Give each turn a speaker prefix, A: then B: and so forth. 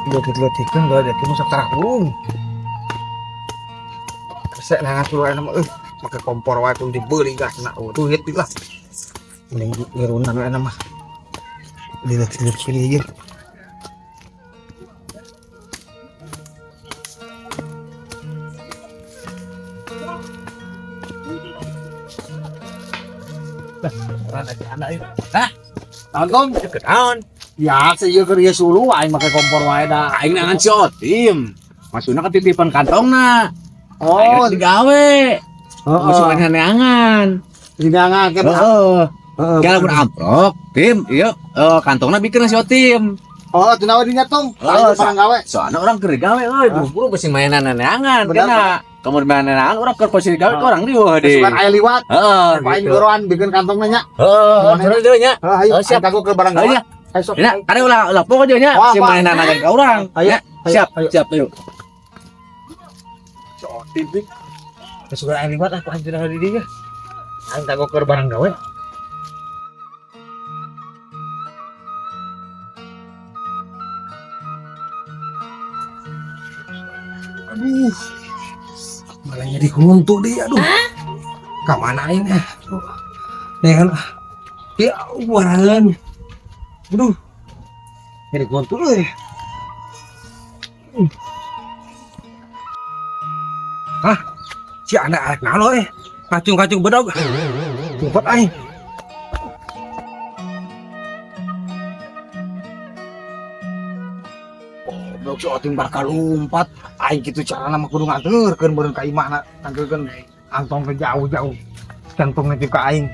A: Leutik-leutikeun geledekeun nu satarah hurung. Resek nangan suruh aya mah euy, make kompor wae kudu dibeli gasna, oh duit lah. Mending ngirunan we mah. Dileutik-leutikeun ieu.
B: Hah?
A: Naon, Tom?
B: Naon?
A: Ya, sih ieu keur ieu suluh aing make kompor wae da.
B: Aing nangan si Otim. Maksudna ketitipan kantongna.
A: Oh,
B: Aing digawe.
A: heeh.
B: Musuhan neangan.
A: Dinangan ke.
B: Heeh.
A: Heeh.
B: Kalau mun amprok, Tim, ieu kantongna bikin si Otim.
A: Oh, tina we dinya, Tong.
B: Oh,
A: Aing parang gawe.
B: Soalnya orang keur digawe euy, buru-buru bisi mainan neangan
A: Bener,
B: kena. Kamu mainan neangan urang keur posisi digawe ke orang riweuh deui.
A: Sugan aya liwat.
B: Heeh.
A: Aing goroan bikin kantongna nya.
B: Heeh, terus deui nya.
A: Heeh, ayo
B: Oh, siap.
A: aing kagok ke barang gawe.
B: Ayo.
A: Ayo sok.
B: Ya, ada ulah ulah pokoknya nya
A: Wah,
B: si
A: wah.
B: mainan aja ke urang.
A: Ayo,
B: Ya,
A: ayo,
B: siap,
A: ayo.
B: siap, ayo.
A: Si Otim nih. Sugan aya liwat aku anjir di dinya. Aing kagok ke barang gawe. Aduh. Malah jadi huntu deh, aduh. Kamana aing eh? Nih kan. Ya, warangan. Aduh. Jadi huntu euy. Hah? Si anak arek naon euy? Kacung-kacung bedog. Lompat aing. Goblok si Otim bakal lompat. Aing kitu carana mah kudu nganteurkeun beureun ka imahna, nganteurkeun antong ke jauh-jauh. Kantongna ka aing.